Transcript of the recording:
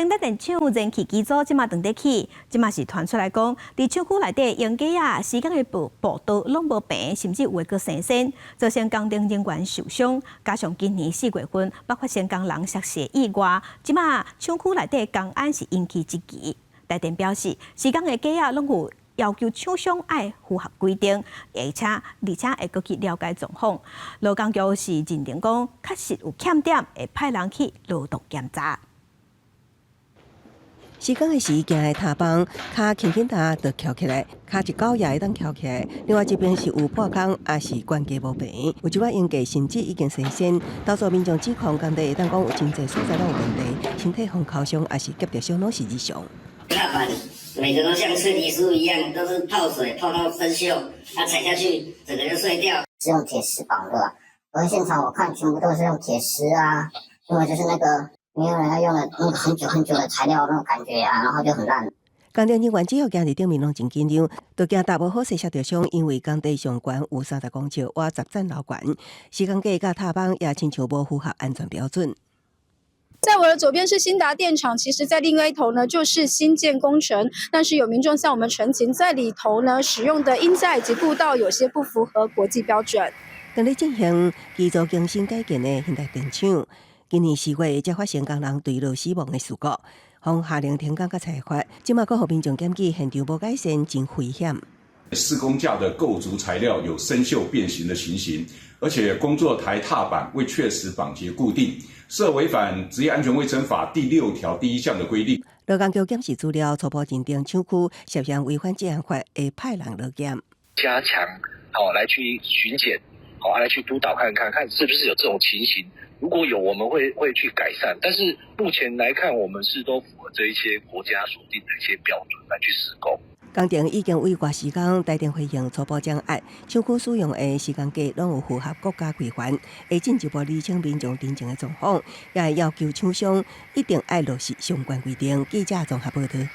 興達電廠燃氣機組這馬正佇起，這馬是傳出來講，佇廠區內底鷹架仔施工的步步道攏無平，甚至有的閣生鉎，造成工程人員受傷。加上今年4月份，捌發生工人摔死的意外，這馬廠區內底工安是引起質疑。台電表示，施工的架仔攏有要求廠商愛符合規定，而且會閣去了解狀況。勞工局是認定講，確實有欠點，會派人去勞動檢查。施工的時行的踏板，跤輕輕踏就翹起來，跤一勾也會當翹起來。另外一邊是有破空，抑是懸架無平，有一寡鷹架甚至已經生鉎。投訴民眾指控工地會當講有真濟所在攏有問題，身體予敲傷抑是夾著傷攏是日常。踏板每個都像脆皮酥一樣，都是泡水泡到生鏽，它踩下去整個就碎掉。是用鐵絲綁的，而現場我看全部都是用鐵絲啊，因為就是那個沒有人要用的那個很久很久的材料那種感覺啊，然後就很爛。工程人員只要行佇頂面攏真緊張，就驚踏無好勢摔著傷，因為工地上懸有30公尺，倚10層樓懸，施工架佮踏板也親像無符合安全標準。在我的左邊是興達電廠，其實在另外一頭呢就是新建工程，但是有民眾向我們陳情，在裡頭呢使用的鷹架以及步道有些不符合國際標準。正咧進行機組更新改建的興達電廠，今年4月才發生工人墜落死亡的事故，予下令停工佮裁罰，這馬閣予民眾檢舉現場無改善，真危險。施工架的構築材料有生鏽變形的情形，而且工作台踏板未確實綁結固定，涉違反職業安全衛生法第6條第1項的規定。勞工局檢視資料，初步認定廠區涉嫌違反職安法，會派人落檢，加強好來去巡檢，好來去督導看看，看是不是有這種情形。如果有，我們會去改善。但是目前來看，我們是都符合這一些國家所定的一些標準來去施工。工程已經委外施工，台電回應初步掌握，廠區使用的施工架攏有符合國家規範，會進一步釐清民眾陳情的狀況，也會要求廠商一定愛落實相關規定。記者綜合報道。